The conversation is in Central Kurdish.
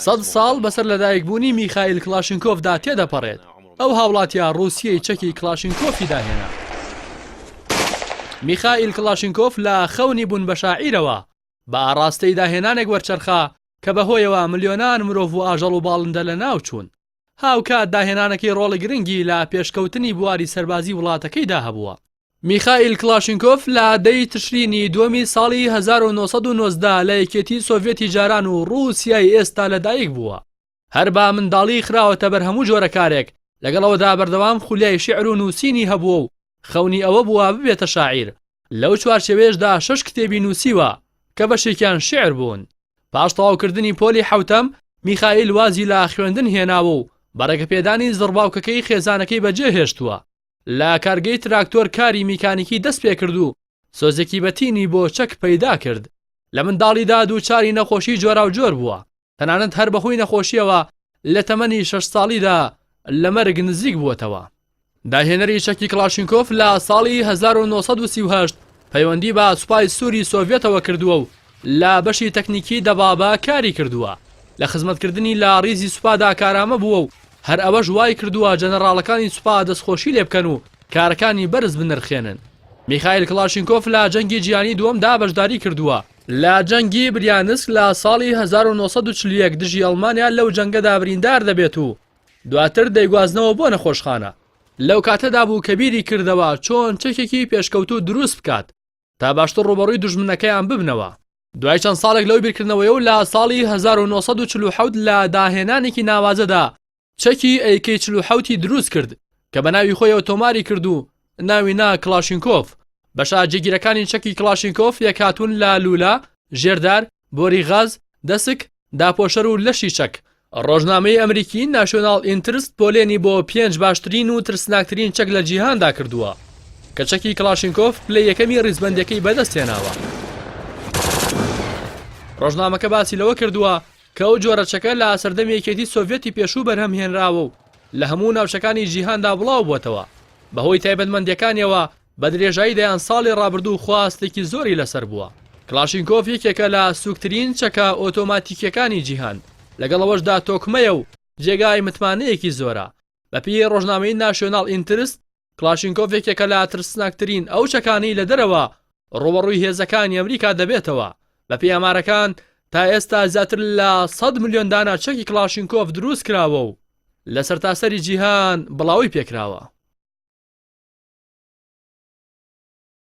سەد ساڵ بەسەر لەدایکبوونی میخائیل کڵاشینکۆفدا تێدەپەڕێت، ئەو هاوڵاتییە ڕووسییەی چەکی کڵاشینکۆفی داهێنا. میخائیل کڵاشینکۆف لە خەونی بوون بە شاعیرەوە بە ئاڕاستەی داهێنانێک وەرچەرخا کە بەهۆیەوە ملیۆنان مرۆڤ و ئاژەڵ و باڵندە لەناوچوون. هاوکات داهێنانەکەی ڕۆڵی گرنگی لە پێشکەوتنی بواری سەربازی وڵاتەکەیدا هەبووە. میخائیل کڵاشینکۆف لە دە ی تشرینی دووەمی ساڵی 1919 لە یەکێتی سۆڤیەتی جاران و ڕووسیای ئێستا لەدایک بووە. هەر بە منداڵی خراوەتە بەر هەموو جۆرە کارێک، لەگەڵ ئەوەدا بەردەوام خولیای شیعر و نووسینی هەبووە و خەونی ئەوە بووە ببێتە شاعیر، لەو چوارچێوەیەشدا شەش کتێبی نووسیوە کە بەشێکیان شیعر بوون. پاش تەواوکردنی پۆلی حەوتەم، میخائیل وازی لە خوێندن هێناوە و بە ڕێگەپێدانی زڕباوکەکەی خێزانەکەی بەجێهێشتووە. لە کارگەی تراکتۆر کاری میکانیکی دەست پێکرد و سۆزێکی بەتینی بۆ چەک پەیدا کرد. لە منداڵیدا دووچاری نەخۆشی جۆراوجۆر بووە، تەنانەت هەر بەهۆی نەخۆشییەوە لە تەمەنی شەش ساڵیدا لە مەرگ نزیک بووەتەوە. داهێنەری چەکی کڵاشینکۆف لە ساڵی 1938 پەیوەندی بە سوپای سووری سۆڤیەتەوە کردووە و لە بەشی تەکنیکی دەبابە کاری کردووە. لە خزمەتکردنی لە ڕیزی سوپادا کارامە بووە و هەر ئەوەش وای کردووە جەنەڕاڵەکانی سوپا دەستخۆشی لێ بکەن و کارەکانی بەرز بنرخێنن. میخائیل کڵاشینکۆف لە جەنگی جیهانی دووەمدا بەشداری کردووە. لە جەنگی بریانسک لە ساڵی 1941 دژی ئەڵمانیا لەو جەنگەدا بریندار دەبێت و دواتر دەیگوازنەوە بۆ نەخۆشخانە. لەو کاتەدا بوو کە بیری کردەوە چۆن چەکێکی پێشکەوتوو دروست بکات تا باشتر ڕووبەڕووی دوژمنەکەیان ببنەوە. دوای چەند ساڵێک لەو بیرکردنەوەیە و لە ساڵی 1947 لە داهێنانێکی ناوازەدا چەکی AK 47 ی دروست کرد کە بە ناوی خۆیەوە تۆماری کرد و ناوی نا کڵاشینکۆف. بەشە جێگیرەکانی چەکی کڵاشینکۆف پێکهاتوون لە لوولە، ژێردار، بۆری غاز، دەسک، داپۆشەر و لەشی چەک. ڕۆژنامەی ئەمریکی ناشیۆناڵ ئینترست پۆلێنی بۆ پێنج باشترین و ترسناکترین چەک لە جیهاندا کردووە کە چەکی کڵاشینکۆف پلەی یەکەمی ڕیزبەندیەکەی بەدەستهێناوە. ڕۆژنامەکە باسی لەوە کردووە کە ئەو جۆرە چەکە لە سەردەمی یەکێتی سۆڤیەتی پێشوو بەرهەم هێنراوە و لە هەموو ناوچەکانی جیهاندا بڵاوبووەتەوە، بەهۆی تایبەتمەندییەکانیەوە بە درێژایی دەیان ساڵی ڕابردوو خواستێکی زۆری لەسەر بووە. کڵاشینکۆف یەکێکە لە سووکترین چەکە ئۆتۆماتیکییەکانی جیهان، لەگەڵ ئەوەشدا تۆکمەیە و جێگای متمانەیەکی زۆرە. بەپێی ڕۆژنامەی ناشیۆناڵ ئینترست، کڵاشینکۆف یەکێکە لە ترسناکترین ئەو چەکانەی لە دەرەوە ڕووبەڕووی هێزەکانی ئەمریکا دەبێتەوە. بەپێی ئامارەکان تا ئێستا زیاتر لە 100 ملیۆن دانە چەکی کڵاشینکۆف دروستکراوە و لە سەرتاسەری جیهان بڵاوەی پێکراوە.